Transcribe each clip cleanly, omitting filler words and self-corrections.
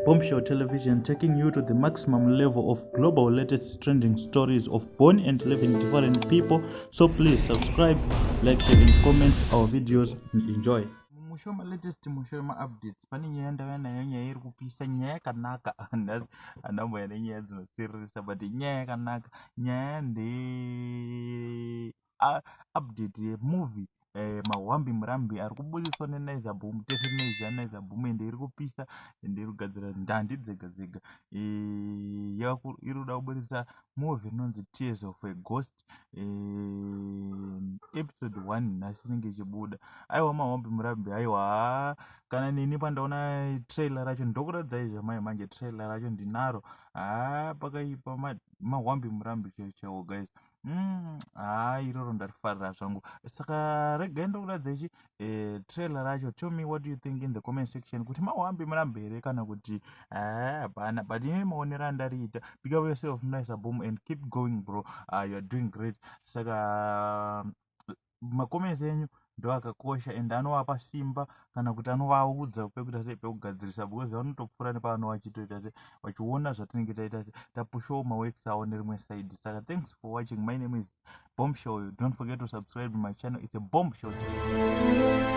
Bombshell Television taking you to the maximum level of global latest trending stories of born and living different people. So please subscribe, like, share and comment our videos and enjoy. Musho latest musho maupdates pane nyaya ndauya nayo nyaya iri kupisa nyaya yakanaka andamboya nenyaya dzinosiririsa but nyaya yakanaka nyaya nde update yemovie eh, mahwambi murambi ari kubudiswa nenaiza boom tese tinoiziva naiza boom ende iri kupisa ende iri kugadzira ndandi dzega dzega eh, iri kuda kubudisa movie inonzi tears of a ghost eh, episode 1 nhasi inenge ichibuda aiwa mahwambi murambi aiwa kana neni pandaona trailer racho ndokuradzai zvamai manje trailer racho ndinaro haa pakaipa mahwambi murambi chaiwo chaiwo guys haa iroro ndarifarira zvangu saka regai ndokuratidza ichi eh, trailer racho. Tell me what do you think in the comment section kuti mahwambi murambi here kana kuti haa hapana, but ini maonero andariita. Pick up yourself, nice boom, and keep going bro, you are doing great. Saka macomments enyu ndo akakosha and anovapa simba kana kuti anovaudza pekuita sei pekugadzirisa, because vanotopfuura nepavano vachitoita sei vachiona zvatinenge taita sei tapushawo maworks avo nerimwe side. Saka thanks for watching. My name is Bombshell. Don't forget to subscribe to my channel. It's a Bombshell TV.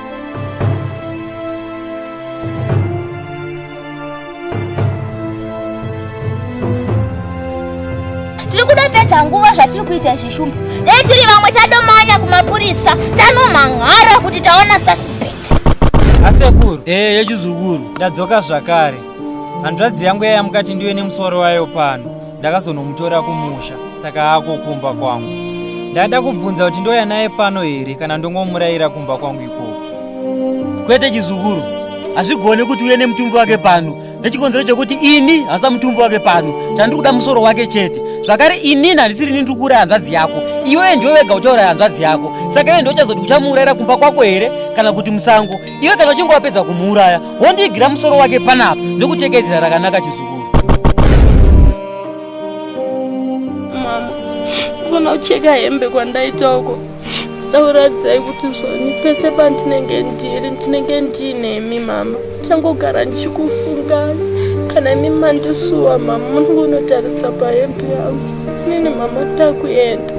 Tiri kudopedza nguva zvatiri kuita izvi, Shumba. Dai tiri vamwe tadomanya kumapurisa, tanomhan'ara kuti taona suspect. Asekuru. Ee, yechizukuru. Ndadzoka zvakare. Hanzvadzi yangu yaya mukati ndiwe nemusoro wayo pano. Ndakazonomutora kumusha, saka ako kumba kwangu. Ndada kubvunza kuti ndoya naye pano here kana ndongomurayira kumba kwangu ikoko. Kwete chizukuru, hazvigoni kuti uye nemutumbi wake pano nechikonzero chekuti ini hasa mutumbi wake pano, chandiri kuda musoro wake chete. Zvakare inini handisiri ini ndiri kuuraya hanzvadzi yako, iwewe ndiwe wega uchauraya hanzvadzi yako. Saka iwe ndiwe uchazoti uchamuurayira kumba kwako here kana kuti musango. Iwe kana uchinge wapedza kumuuraya wondiigira musoro wake panapa, ndokutekedzera rakanaka chizukuru. Mama, kona kucheka hembe kwandaita uko, tauradzai kuti zvoni pese pandinenge ndiri ndinenge ndiinemi mama, changogara ndichikufungai. Kana imi mandisuwa mama, munongonotarisa pahembe yangu. Inini mama ndakuenda.